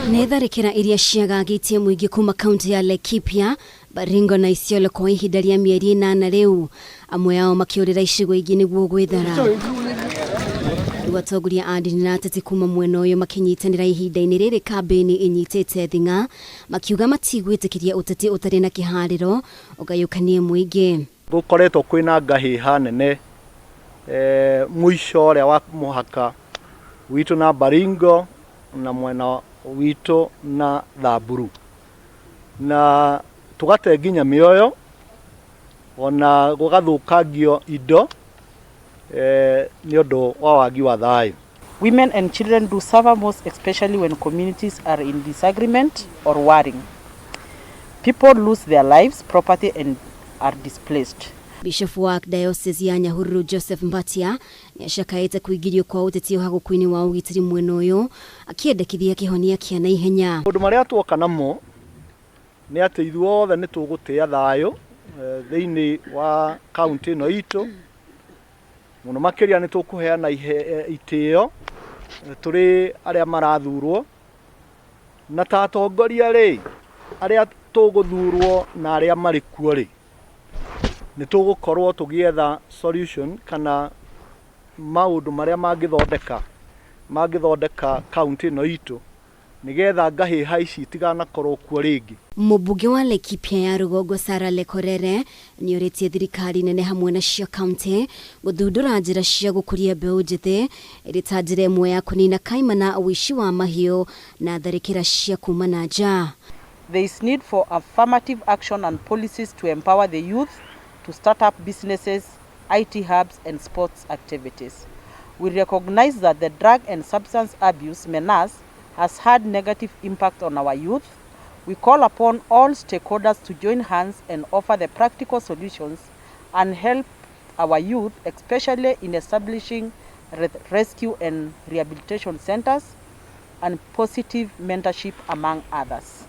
Nĩ tharĩkĩra iria ciagagĩtie mũingĩ kuma kaunti ya Laikipia, Baringo na Isiolo kwa ihinda rĩa mĩeri 8 rĩu, amwe ao makĩũrĩra icigo ingĩ nĩguo gwĩthara. Rĩu atongoria a ndini na ateti kuma mwena ũyũ makĩnyitanĩra ihinda-inĩ rĩrĩ kambĩini ĩnyitĩte thing'a, makiuga matigwĩtĩkĩria ũteti ũtarĩ na kĩharĩro ũgayũkanie mũingĩ. Gũkoretwo kwĩna ngahĩha nene mũico ũrĩa wa mũhaka witũ na Baringo na mwena witũ na Thamburu, na tũgate nginya mĩoyo ona gũgathũkangio indo nĩ ũndũ wa wagi wa thayũ. Women and children do suffer most, especially when communities are in disagreement or warring. People lose their lives, property and are displaced. Bishop wa Diocese ya Nyahururu Joseph Mbatia nĩacakaĩte kũingĩrio kwa ũteti ũhagũku-inĩ wa ũgitĩri mwena ũyũ, akĩendekithia kĩhonia kĩa naihenya. Maũndũ marĩa tuoka namo nĩ atĩ ithuothe nĩ tũgũtĩa thayũ thĩinĩ wa kaunti ĩno itũ, mũno makĩria nĩ tũkũheana itĩo tũrĩ arĩa marathurwo, na ta atongoria rĩ, arĩa tũgũthurwo na arĩa marĩ kuo rĩ, nĩ tũgũkorwo tũgĩetha solution kana maũndũ marĩa mangĩthondeka kaunti ĩno itũ nĩgetha ngahĩha ici itiganakorwo kuo rĩngĩ. Mũmbunge wa Laikipia ya rũgongo Sarah Lekorere nĩorĩtie thirikari nene hamwe na cia kaunti gũthundũra njĩra cia gũkũria mbeũ njĩthĩ ĩrĩ ta njĩra ĩmwe ya kũnina kaimana, ũici wa mahiũ na tharĩkĩra cia kuma na nja. There is need for affirmative action and policies to empower the youth to start up businesses, IT hubs and sports activities. We recognize that the drug and substance abuse menace has had negative impact on our youth. We call upon all stakeholders to join hands and offer the practical solutions and help our youth, especially in establishing rescue and rehabilitation centers and positive mentorship, among others.